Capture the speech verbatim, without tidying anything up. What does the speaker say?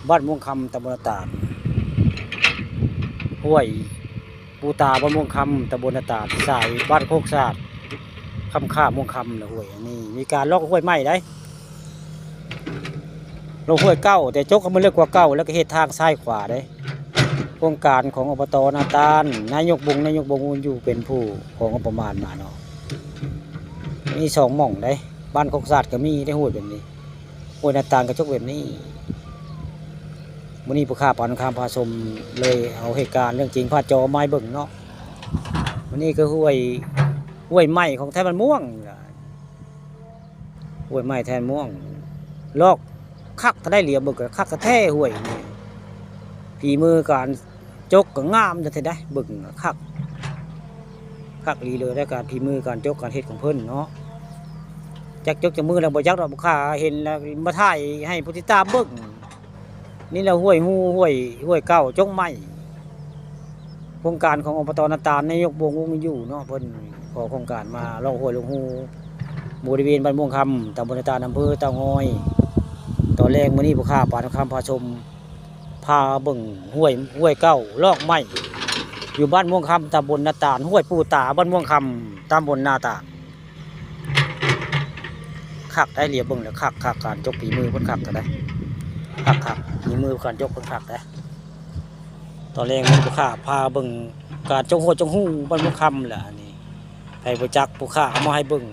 บ้านม่วงคำ ตำบลนาตาด ห้วยปูตา บ้านม่วงคำ ตำบลนาตาด สายบ้านโคกสะอาด คำค่าม่วงคำนะ ห้วยอันนี้ มีการลอกห้วยใหม่ได้ ลอกห้วยเก่า แต่จกให้มันเลิกกว่าเก่า แล้วก็เฮ็ดทางซ้ายขวาได้ โครงการของ อบต. นาตาด นายกบง นายกบงอยู่เป็นผู้ของงบประมาณมาเนาะ มีสองหม่องได้ บ้านโคกสะอาดก็มีได้ ห้วยแบบนี้ ห้วยนาตาดก็จกแบบนี้ มื้อนี้ผู้ข่าวปานคำพาชม เลยเอาเหตุการณ์เรื่องจริงผ่านจอมาให้เบิ่งเนาะ มื้อนี้ก็ห้วย ห้วยใหม่ของแถวบ้านม่วง ห้วยใหม่แถวม่วง ลอกคักแท้ เหลียวเบิ่งก็คักแท้ ห้วยนี่ ฝีมือการจกก็งามแท้ได้ เบิ่งคัก คักอีหลีเลย แล้วการฝีมือการจกการเฮ็ดของเพิ่นเนาะ จักจกจักมือแล้วบ่จักดอก ผู้ข่าวเห็นแล้วมาถ่ายให้ผู้ติดตามเบิ่ง นี่แหละห้วยฮู ห้วย ห้วยเก่าจกใหม่ โครงการของ อบต. นาตาด นายกบง วงอยู่เนาะ เพิ่นขอโครงการมาลอกห้วยลอกฮู บริเวณบ้านม่วงคำ ตำบลนาตาด อำเภอเต่างอย ตอนแรกมื้อนี้ผู้ข่าวปานคำพาชม พาเบิ่งห้วย ห้วยเก่าลอกใหม่ อยู่บ้านม่วงคำ ตำบลนาตาด ห้วยปูตา บ้านม่วงคำ ตำบลนาตาด คักได้ เหลียวเบิ่งแล้วคัก คัก การจกฝีมือเพิ่นคักก็ได้ คัก คัก ฝีมือการจกเพิ่นคักได้ ตอนแรกมันผู้ข่าวพาเบิ่งการจกห้วยจกฮูบ้านม่วงคำแหละ อันนี้ ให้ผู้จักผู้ข่าวเอามาให้เบิ่ง